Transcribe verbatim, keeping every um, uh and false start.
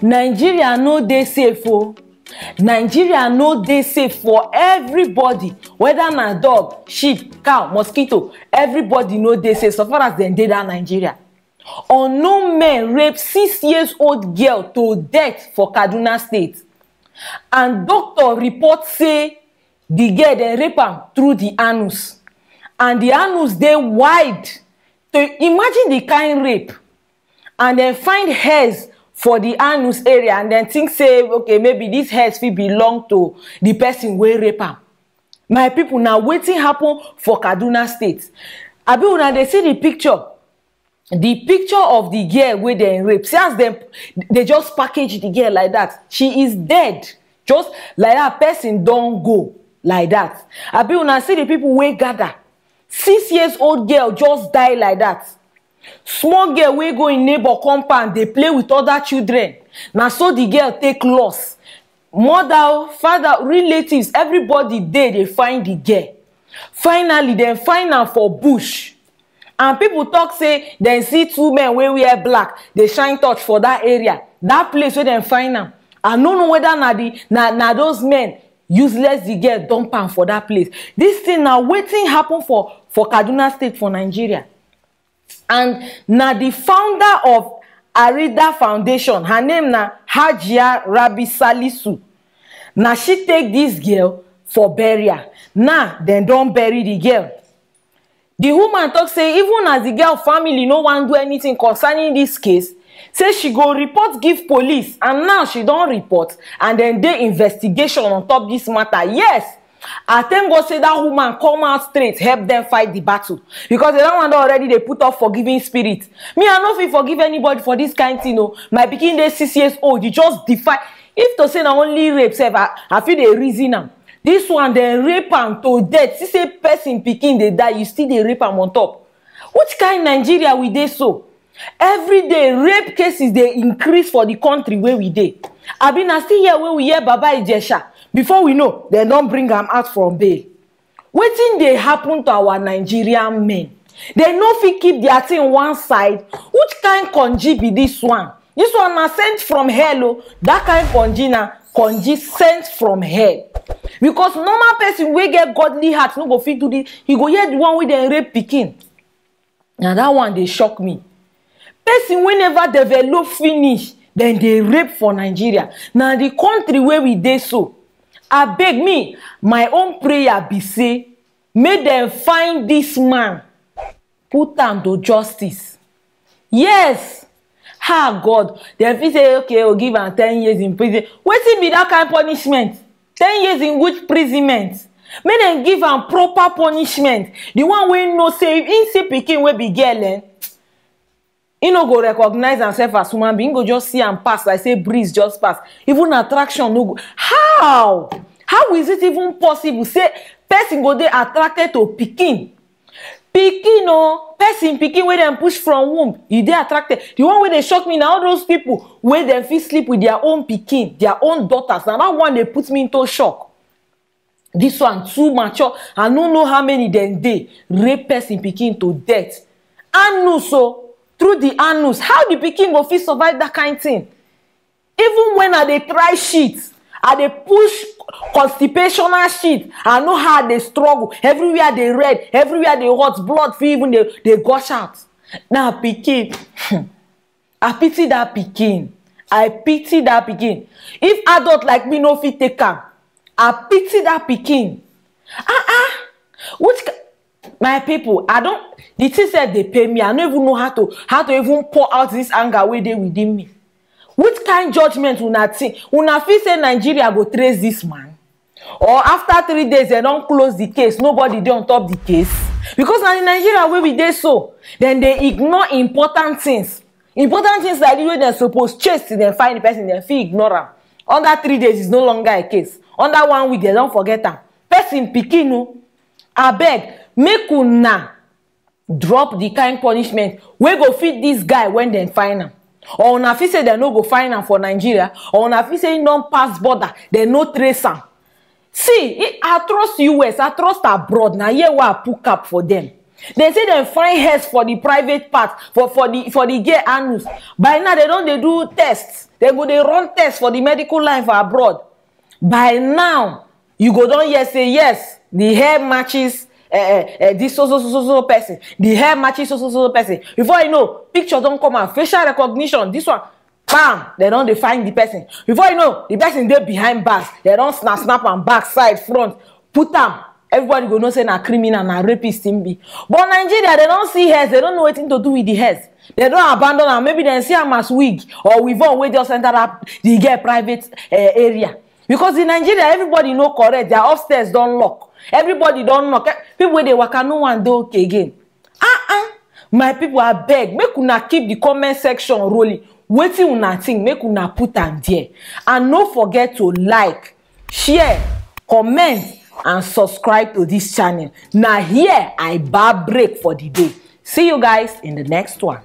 Nigeria no dey safe o. Nigeria no dey safe for everybody, whether na dog, sheep, cow, mosquito, everybody no dey safe so far as dem dey that Nigeria. Unknown men rape six years old girl to death for Kaduna State, and doctor report say the girl dem rape am through the anus, and the anus dey wide. To imagine the kind rape. And dem find hairs for the anus area, and dem think say, okay, maybe this hairs fit belong to the person wey rape am. My people, na wetin happen for Kaduna State. Abi una dey see the picture? The picture of the girl wey dem rape. See as dem dey just package the girl like that. She is dead. Just like that, person don go like that. Abi una see the people wey gather? Six years old girl just die like that. Small girl wey go in neighbor compound dey play with other children. Na so the girl take loss. Mother, father, relatives, everybody dey dey find the girl. Finally, dem find am for bush. And people talk say dem see two men wey wear black dey shine torch for that area. That place wey dem find am, I no know whether na the na na those men, useless the girl, dump am for that place. This thing na wetin happen for for Kaduna State for Nigeria. And na the founder of Arida Foundation, her name na Hajia Rabi Salisu. Na she take this girl for burial. Now dem don bury the girl. The woman talk say even as the girl family no wan do anything concerning this case, say she go report give police, and now she don report, and dem dey investigation on top this matter. Yes, I thank God say that woman come out straight, help them fight the battle, because that one don already dey put up forgiving spirit. Me, I no fit forgive anybody for this kind thing o. My pikin dey six years old, you just defy. If to say na only rape sef, I, I fit dey reason am. This one, dem rape am to death. See say person pikin dey die, you still dey rape am on top. Which kind Nigeria we dey so? Every day, rape cases dey increase for the country wey we dey. Abi na still here wey we hear Baba Ijesha. Before we know, dem don bring am out from bail. Wetin dey happen to our Nigerian men? Dem no fit keep their thing one side. Which kind konji be this one? This one na sent from hell o. That kind konji na konji sent from hell. Because normal person wey get godly heart no go fit do this. He go hear the one wey dem rape pikin. Na that one dey shock me. Person wey never develop finish, dem dey rape for Nigeria. Na the country wey we dey so. Abeg, me, my own prayer be say make dem find this man, put am to justice. Yes. Ha, God. Dem fit say, okay, o, give am ten years in prison. Wetin be that kind punishment? Ten years in which imprisonment? Make dem give am proper punishment. The one wey know say if he see pikin wey be girl, eh, he no go recognize himself as human being. He go just see am pass like say breeze just pass. Even attraction no go. How? How is it even possible say person go dey attracted to pikin? Pikin o, person pikin wey dem push from womb, e dey attracted. The one wey dey shock me na all those people wey dem fit sleep with their own pikin, their own daughters. Na that one dey put me into shock. This one too mature. I no know how many dem dey rape person pikin to death. Anus o, through the anus. How the pikin go fit survive that kind thing? Even when I dey try shit, I dey push constipational shit. I know how I dey struggle. Everywhere dey red, everywhere dey hot, blood fit even dey dey gush out. Now pikin, I pity that pikin. I pity that pikin. If adult like me no fit take am, I pity that pikin. Ah ah, which ki- my people, I don't. The thing sef dey pain me. I no even know how to how to even pour out this anger wey dey within me. Which kind judgment una think? Una feel say Nigeria go trace this man? Or after three days, dem don close the case, nobody dey on top the case? Because na in Nigeria wey we dey so, dem dey ignore important things. Important things like this wey dem suppose chase till dem find the person, dem fit ignore am. Under three days is no longer a case. Under one week, dem don forget am. Person pikin o. Abeg, make una drop the kind punishment wey go fit this guy when dem find am. Or una feel say dem no go find am for Nigeria? Or una feel say he don pass border, dem no trace am? See, I trust U S, I trust abroad. Na here wey I put cap for them. Dem say dem find hairs for the private part, for for the for the girl anus. By now dem don dey do tests, dem go dey run tests for the medical line for abroad. By now you go don hear say yes, the hair matches uh, uh, this so so so so so person, the hair matches so so so so person. Before you know, picture don come out, facial recognition, this one, bam, dem don dey find the person. Before you know, the person dey behind bars, dem don snap snap am back, side, front, put am. Everybody go know say na criminal, na rapist him be. But Nigeria, dem don see hairs, dem don know wetin to do with the hairs. Dem don abandon am. Maybe dem see am as wig or weave wey just enter that the girl private uh, area. Because in Nigeria, everybody no correct. Their upstairs don lock. Everybody don knock. Eh, people wey dey waka, no one dey okay again. Ah ah, my people, abeg, make una keep the comment section rolling. Wetin una think, make una put am there. And no forget to like, share, comment, and subscribe to this channel. Na here I bar break for the day. See you guys in the next one.